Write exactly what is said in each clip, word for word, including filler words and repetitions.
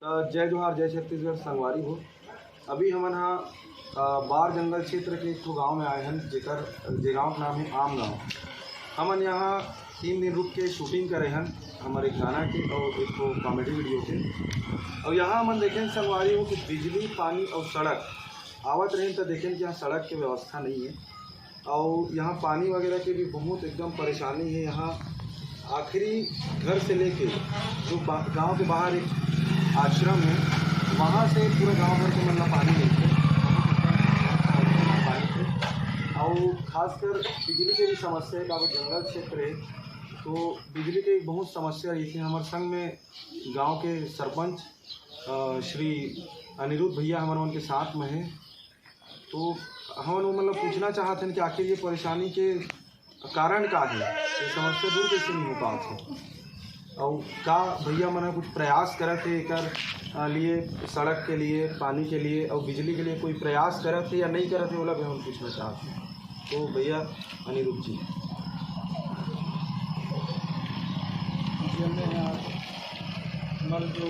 अ, जय जोहार, जय छत्तीसगढ़ संगवारी हो। अभी हमन ह, अ, बार जंगल क्षेत्र के एक ठो गांव में आए हन, जेकर, जे गांव के नाम है आम गांव। हमन यहाँ तीन दिन रुक के shooting करे हन, हमर एक गाना के और एक ठो comedy video के। और यहाँ हमन देखेन संगवारी हो कि बिजली, पानी और सड़क आवत रहिन त देखेन कि यहाँ सड़क के व्यवस्था नहीं है। और यहाँ पानी वगैरह के भी बहुत एकदम परेशानी है। यहाँ आखिरी घर से लेके जो बा-, गांव के बाहर एक आश्रम है, वहाँ से पूरा गांव भर के मतलब पानी लेते हैं। और खासकर बिजली के भी समस्या है, काबर जंगल क्षेत्र है, तो बिजली के बहुत समस्या रही थी। हमारे संग में गांव के सरपंच, अ, श्री अनिरुद्ध भैया हमारे उनके साथ में है। तो हमन वो मतलब पूछना चाहत हन कि आखिर ये परेशानी के कारण का है, ये समस्या दूर कैसे नहीं हो पावत है, और का भैया मन कुछ प्रयास करत है एकर, अ, लिए, सड़क के लिए, पानी के लिए और बिजली के लिए कोई प्रयास करत है या नहीं करत है, ओला भी हम पूछना चाहत हैं। तो भैया अनिरुद्ध जी। जी, हमने यहाँ हमारे जो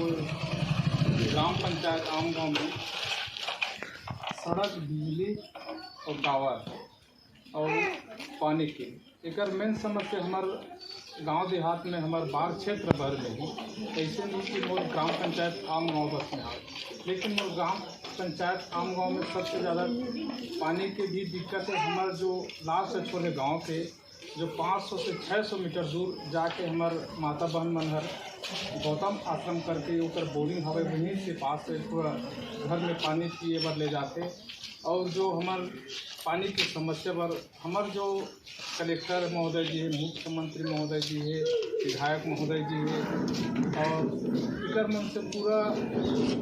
ग्राम पंचायत आम गांव में सड़क, बिजली और टावर और पानी के, एकर मेन समस्या हमार गांव देहात में, हमार बार क्षेत्र भर में ही, ऐसे नहीं कि मोर ग्राम पंचायत आम गांव बस में आवे, लेकिन मोर ग्राम पंचायत आम गांव में सबसे ज़्यादा पानी के भी दिक्कत है। हमार जो लास्ट छोले गांव के जो पाँच सौ से छः सौ मीटर दूर जाके हमार माता बहन मन हर गौतम आश्रम करके ओकर बोरिंग हवे, वहीं से पास से पूरा घर में पानी पिए बर ले जाते। और जो हमार पानी की समस्या पर हमार जो कलेक्टर महोदय जी है, मुख्यमंत्री महोदय जी है, विधायक महोदय जी है, और एकर मन से पूरा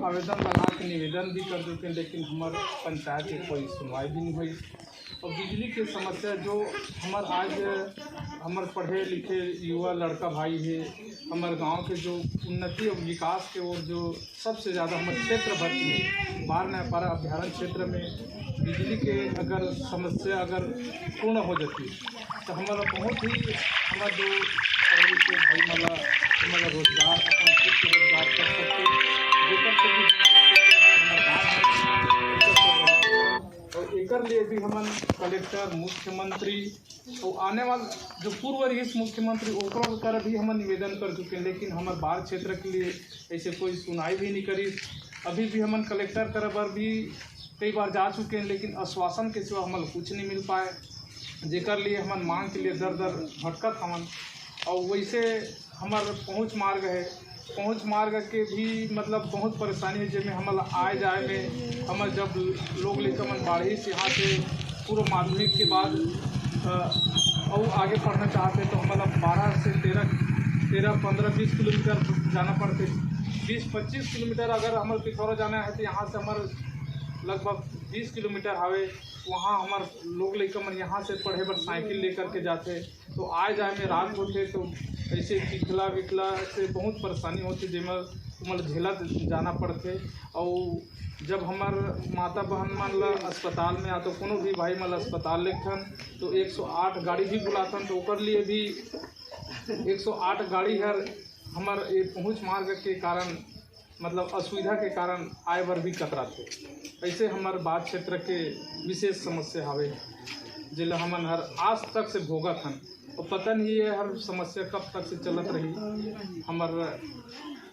आवेदन लगा के निवेदन भी कर देते हैं, लेकिन हमार पंचायत के कोई सुनवाई भी नहीं हुई। और बिजली के समस्या जो हमार आज हमार पढ़े लिखे युवा लड़का भाई है, हमार गांव के जो उन्नति और विकास के ओर जो सबसे ज़्यादा हमारे क्षेत्र भर में बार नयापारा अभ्यारण्य क्षेत्र में बिजली के अगर समस्या अगर पूर्ण हो जाती तो हमारा बहुत ही हमारा जो पढ़े लिखे भाई मला हमारा रोजगार, अपन खुद के रोजगार कर सकते, जेकर से भी हमारा क्षेत्र है, हमारा गाँव है, एकर से और एकर लिए भी हमन कलेक्टर, मुख्यमंत्री और आने वाला जो पूर्व रईस मुख्यमंत्री ओकरो कर भी हमन निवेदन कर चुके हैं, लेकिन हमारे बार क्षेत्र के लिए ऐसे कोई सुनाई भी नहीं करी। अभी भी हमन कलेक्टर कर बर भी कई बार जा चुके हैं, लेकिन आश्वासन के सिवा हमन कुछ नहीं मिल पाए, जेकर लिए हमन मांग के लिए दर दर भटकत हमन। और वैसे हमार पहुँच मार्ग है, पहुँच मार्ग के भी मतलब बहुत परेशानी है, जेमे हमन आए जाए में हमर जब लोग लइका मन बाढ़िस यहाँ से पूर्व माध्यमिक के बाद, अ, अउ आगे पढ़ना चाहते तो हमला बारह से तेरह, तेरह, पन्द्रह, बीस किलोमीटर जाना पड़ते। बीस पच्चीस किलोमीटर अगर हमर पिथौरा जाना है तो यहाँ से हमर लगभग बीस किलोमीटर हवे, वहाँ हमर लोग लइका मन यहाँ से पढ़े बर साइकिल लेकर के जाते। तो आए जाए में रात होथे तो ऐसे चिखला विखला से बहुत परेशानी होथे, जेमा ओमन ला झेलत जाना पड़थे। और जब हमार माता बहन मन ला अस्पताल में या तो कोनो भी भाई मन ला अस्पताल लेगथन तो एक सौ आठ गाड़ी भी बुलाथन, तो ओकर लिए भी एक सौ आठ गाड़ी हर हमार ये पहुँच मार्ग के कारण मतलब असुविधा के कारण आए बर भी कतराथे। ऐसे हमार बार क्षेत्र के विशेष समस्या हवे, जेला हमन हर आज तक से भोगत हन। और पता नहीं ये हर समस्या कब तक से चलत रही, हमर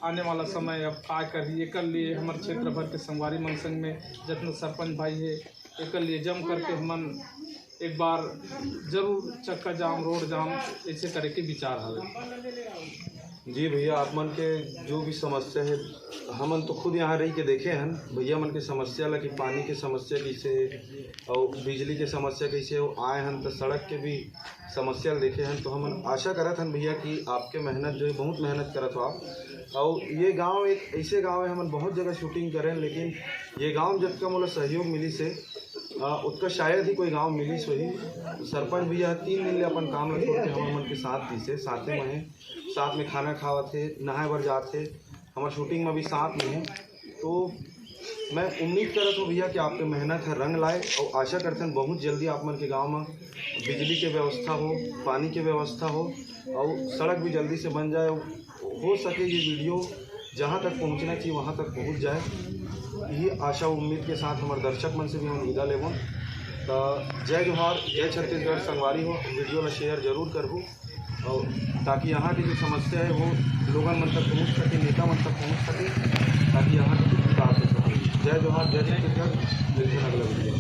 आने वाला समय अब का करही। एकर लिए हमर क्षेत्र भर के संगवारी मन संग में जितना सरपंच भाई है, एकर लिए जम करके हमन एक बार जरूर चक्का जाम, रोड जाम ऐसे करे के विचार हवे। जी भैया, आप मन के जो भी समस्या है, हमन तो खुद यहाँ रह के देखे हन भैया मन के समस्या ला कि पानी के समस्या कैसे है और बिजली के समस्या कैसे है। आए हन तो सड़क के भी समस्या ला देखे हन, तो हमन आशा करत हन भैया कि आपके मेहनत जो है, बहुत मेहनत करत हो आप। और ये गांव एक ऐसे गांव है, हमन बहुत जगह shooting करे हन, लेकिन ये गांव जतका मोला सहयोग मिली से, आ, ओतका शायद ही कोई गांव मिलिस होही। सरपंच भैया तीन दिन ले अपन काम ला छोड़ के हमर मन के साथ दिस हे, साथे में हे, साथ में खाना खावत हे, नहाए बर जात हे, हमर shooting में भी साथ में हे। तो मैं उम्मीद करत हूँ भैया कि आपके मेहनत ह रंग लाए, और आशा करथन बहुत जल्दी आप मन के गांव में बिजली के व्यवस्था हो, पानी के व्यवस्था हो, और सड़क भी जल्दी से बन जाए। हो सके ये video जहाँ तक पहुँचना चाहिए वहाँ तक पहुँच जाए, यही आशा उम्मीद के साथ हमर दर्शक मन से भी हम विदा लेबोन। तो जय जोहार, जय छत्तीसगढ़। संगवारी हो, वीडियो ला शेयर जरूर करहू, और ताकि यहाँ की जो समस्या है वो लोगन मन तक पहुँच सके, नेता मन तक पहुँच सके, ताकि यहाँ की विकास हो सके। जय जोहार, जय छत्तीसगढ़। मिलते हैं अगला वीडियो।